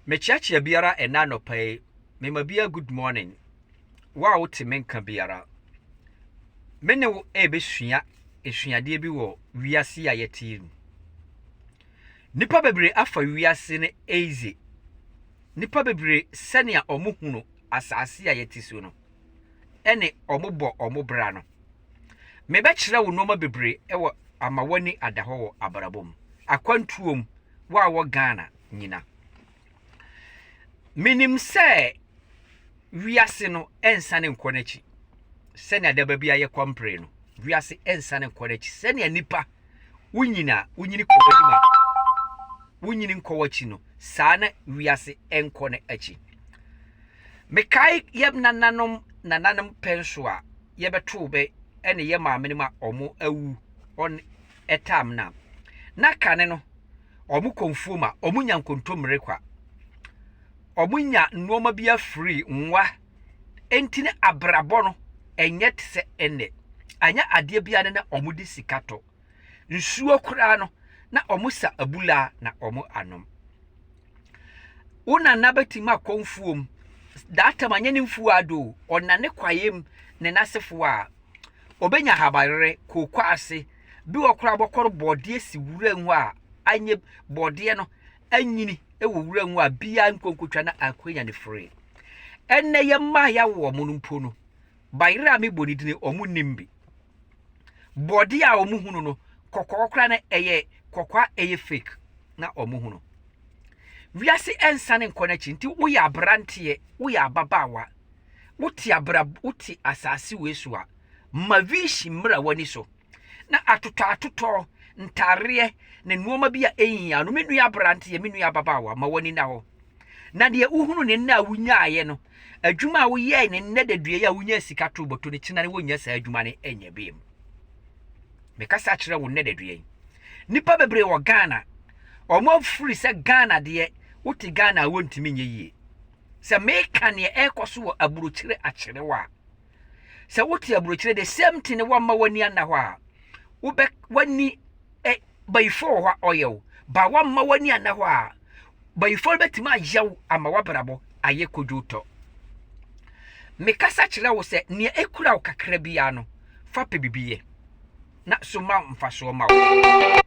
Mekyeakyea biara ɛna anɔpa yi, mema biara good morning. Wo a wote me nka biara, me ne wo ɛrebɛsua esuadeɛ bi wɔ wiase a yɛte yi mu. Nnipa bebree afa wiase no easy. Nnipa bebree sɛnea wɔn hunu asase a yɛte so no, ɛne wɔn bɔ wɔn bra no. Mebɛkyerɛ wo nneɛma bebree ɛwɔ ama w'ani ada hɔ wɔ abrabɔ mu, akwantuo mu, wo a wɔ Ghana nyina. Menim sɛ wiase no ɛnsane nkɔ n'akyi sɛnea daba bi ayɛ kɔmpere no. Wiase ɛnsane nkɔ n'akyi sɛnea nipa wonyini a wonyini kɔ w'anim a wonyini nkɔ w'akyi no, saa na wiase ɛnkɔ n'akyi. Mekae yɛ nananom nananom pɛn so a yɛbɛtoo bɛ ɛne yɛ maamenom a ɔmo awu ɔn ɛtam na na kane no ɔmo kɔ mfuom a ɔmo nya nkontommire kwa. Ɔmo nya nneɛma bi afiri nwa. Enti ne abrabɔ no ɛnyɛ te sɛ ɛnnɛ. Anyɛ adeɛ biara ne na ɔmo de sika tɔ. Nsuo koraa no na ɔmo sa abula na ɔmo anom. Wo nana bɛtumi akɔ mfuom. That time anyɛ ne mfuo ado o. Ɔnane kwaeɛ mu ne n'asefoɔ a ɔbɛnya ahabayerɛ, kooko ase, bi wɔ koraa bɔkɔr bɔɔdeɛ si wura mu a anyɛ bɔɔdeɛ no anyini wɔ wura mu a biara nkonkotwa na akonya ne firi. Ɛnnɛ yɛ mmaa yɛawo wɔn no mpo no, bayerɛ a mebɔ ne dini wɔn nnim bi. Bɔɔdeɛ a wɔn hunu no, kɔkɔɔ koraa no ɛyɛ kɔkɔɔ a ɛyɛ fake na wɔn hunu. Wiase ɛnsane nkɔ n'akyi nti woyɛ aberanteɛ, woyɛ ababaawa, wote abra wote asase wei so a, ma vision mmra w'ani so. Na atotɔatotɔ, ntaareɛ, ne nneɛma bi a ɛnhia no, me nua aberanteɛ, me nua ababaawa, ma w'ani na hɔ. Na deɛ wohunu ne nnɛ a wonyaeɛ no, adwuma a woyɛe ne nnɛ dadua yi a wonyaa sika too bɔtɔ no, kyena no wonnya saa adwuma no ɛnyɛ biom. Mekasa kyerɛ wo nnɛ dadua yi. Nnipa bebree wɔ Ghana, wɔn afiri sɛ Ghana deɛ, wote Ghana a wontumi nyɛ yie. Sɛ meka neɛ ɛrekɔ so wɔ aburokyire akyerɛ wo a, sɛ wote aburokyire the same thing wamma w'ani anna hɔ a, wobɛ w'ani ɛ bayifo wɔ hɔ a ɔyɛ wo, ba wamma w'ani anna hɔ a, bayifo no bɛtumi ayɛ wo ama w'abrabɔ ayɛ kodwo tɔ. Mekasa kyerɛ wo sɛ nea ekura wo kakra biara no, fa pɛ biribi yɛ na so ma mfasoɔ ma wo.